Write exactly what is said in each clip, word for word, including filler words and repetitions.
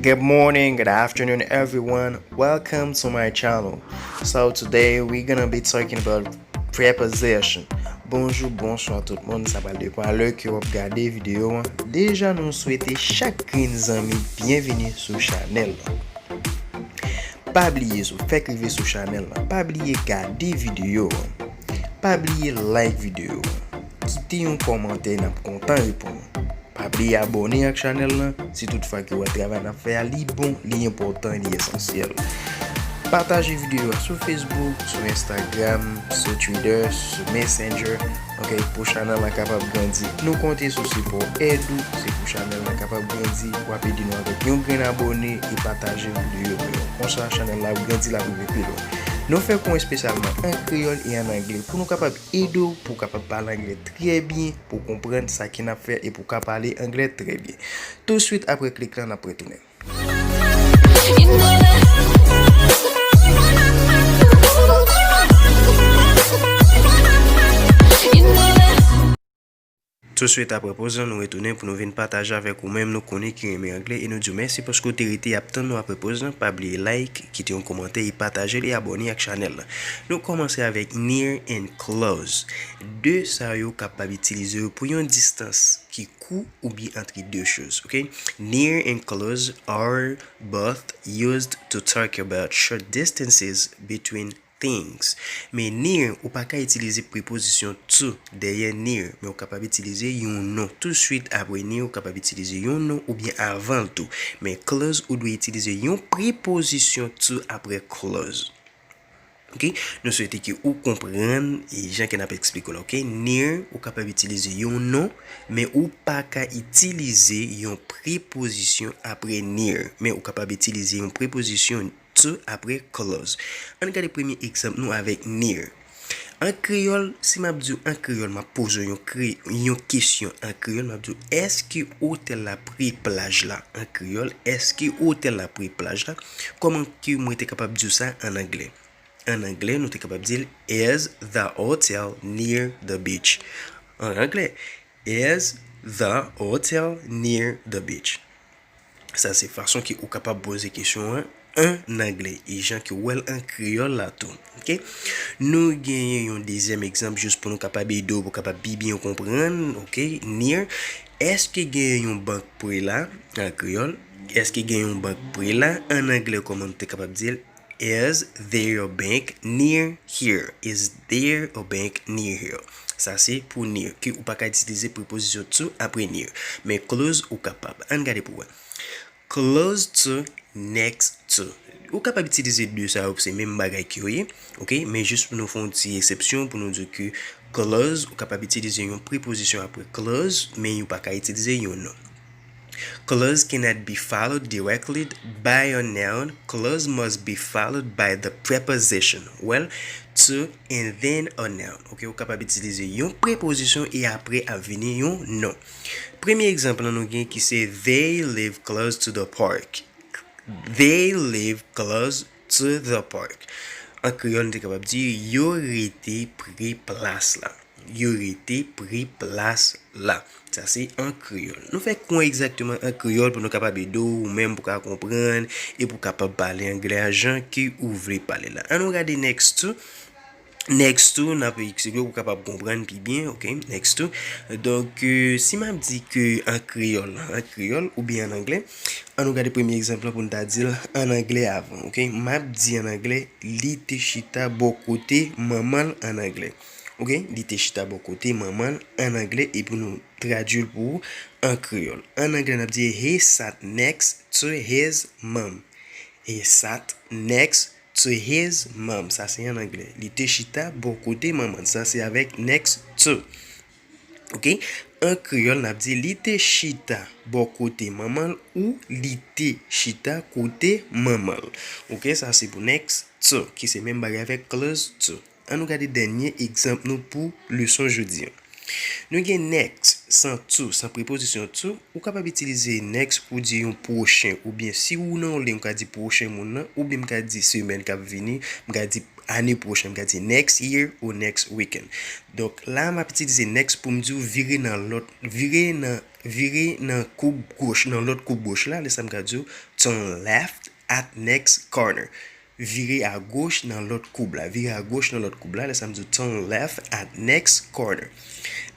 Good morning, good afternoon, everyone. Welcome to my channel. So today we're gonna be talking about preposition. Bonjou, bonswa tout moun, sa pral depann lè ke w ap gade videyo an. Deja nou swete chak grenn zanmi byenvini sou chanèl la. Pa bliye sou fèk rive sou chanèl la, pa bliye gade videyo an. Pa bliye like videyo an. Kite yon kòmantè, n ap kontan reponn ou. Pa bliye abòne ak chanèl lan si toutfwa ke w wè travay n ap fè a li bon, li enpòtan, li esansyèl. Pataje videyo a sou Facebook, sou Instagram, sou Twitter, sou Messenger, ok, pou chanèl lan kapab grandi. Nou konte sou sipò èd ou, se pou chanèl lan kapab grandi, w ap ede nou avèk yon grenn abòne e pataje videyo nou yo. Konsa chanèl la ap grandi, l ap rive pi lwen. Nou fè kou espesyalman an kreyòl e an anglè pou nou kapab ede w, pou w kapab pale anglè trè byen, pou w konprann sa ke n ap fè e pou w ka pale anglè trè byen. Touswit apre klik lan, n ap retounen. Touswit apre poz lan, nou retounen pou nou vin pataje avèk ou menm nou konnen ki renmen anglè e nou di w mèsi paske w te rete ap tann nou apre poz lan. Pa bliye like, kite yon kòmantè e pataje l e abòne ak chanèl lan. Nou kòmanse avèk near and close. De sa yo kapab itilize yo pou yon distans ki kou oubyen ant de choz, ok? Near and close are both used to talk about short distances between things. Men near, ou pa ka itilize prepozisyon to dèyè near, men ou kapab itilize yon non. Touswit apre near, ou kapab itilize yon non oubyen avan l tou. Men close, ou dwe itilize yon prepozisyon to apre close. Ok? Nou swete ke ou konprann e jan ke n ap eksplike w la, ok? Near, ou kapab itilize yon non, men ou pa ka itilize yon prepozisyon apre near, men ou kapab itilize yon prepozisyon to apre close. Ann gade premye egzanp nou avèk near. An kreyòl, si m ap di w an kreyòl, m ap poze w yon, kre, yon kesyon an kreyòl, m ap di w, èske otèl la pre plaj la? An kreyòl, èske otèl la pre plaj la? Kòman ke mwen te kapab di w sa an anglè? An anglè, nou te kapab di l, is the hotel near the beach? An anglè, is the hotel near the beach? Sa se fason ke ou kapab poze kesyon an an anglè e jan ke w wè l an kreyòl la tou. Ok? Nou genyen yon dezyèm egzanp jis pou nou kapab ede w, pou w kapab pi byen konprann, ok? Near. Èske genyen yon bank pre la? An kreyòl, èske gen yon bank pre la? An anglè, kòman nou te kapab di l? Is there a bank near here? Is there a bank near here? Sa se pou near, ke ou pa ka itilize prepozisyon to apre near. Men close, ou kapab. Ann gade pou wè. Close to, next to. Ou kapab itilize de sa yo, se menm bagay ke yo ye, ok? Men jis pou nou fè yon ti eksepsyon, pou nou di ke close, ou kapab itilize yon prepozisyon apre close, men ou pa ka itilize yon non. Close cannot be followed directly by a noun. Close must be followed by the preposition. Well, to and then a noun. Ok, ou kapab itilize yon prepozisyon e apre ap vini yon non. Premye egzanp lan nou gen ki se, they live close to the park. They live close to the park. An kreyòl, nou te kapab di, yo rete pre plas la. Yo rete pre plas la. Sa se an kreyòl. Nou fè kou an egzakteman an kreyòl pou nou kapab ede w, ou menm pou w ka konprann e pou w kapab pale anglè a jan ke ou vle pale la. Ann nou gade next to. Next to, n ap eksplike pou w kapab konprann pi byen, ok? Next to. Donk, euh, si m ap di ke an kreyòl, an kreyòl oubyen an anglè, ann nou gade premye egzanp lan pou n ta di l an anglè avan, ok? M ap di an anglè, li te chita bò kote manman l an anglè. Ok? Li te chita bò kote manman l an anglè epi nou tradui l pou ou an kreyòl. An anglè, n ap di, he sat next to his mom. He sat next to his mom. Sa se an anglè. Li te chita bò kote manman l. Sa se avèk next to. Ok? An kreyòl, n ap di, li te chita bò kote manman l ou li te chita kote manman l. Ok? Sa se pou next to, ki se menm bagay avèk close to. Ann nou gade dènye egzanp nou pou leson jodi an. Nou gen next, san to, san prepozisyon to. Ou kapab itilize next pou di yon pwochen, oubyen si ou nan yon liy, m ka di pwochen moun nan, oubyen m ka di semèn k ap vini, m ka di ane pwochen, m ka di next year ou next weekend. Donk, la, m ap itilize next pou m di w vire nan lòt, vire nan Vire nan koub goch, nan lòt koub goch la, lè sa m ka di w, turn left at next corner. Vire agoch nan lòt koub la. Vire agoch nan lòt koub la. Lè sa m di w, turn left at next corner.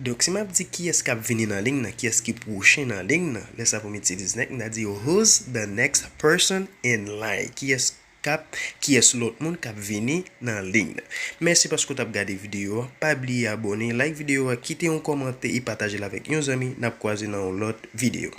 Donk, si m ap di kiyès k ap vini nan liy nan, kiyès ki pwochen nan liy nan, lè sa pou m itilize next, m ta di, who's the next person in line? Kiyès k ap, kiyès lòt moun k ap vini nan liy nan? Mèsi paske w t ap gade videyo a. Pa bliye abòne, like videyo a, kite yon kòmantè e pataje l avèk yon zanmi. N ap kwaze nan yon lòt videyo.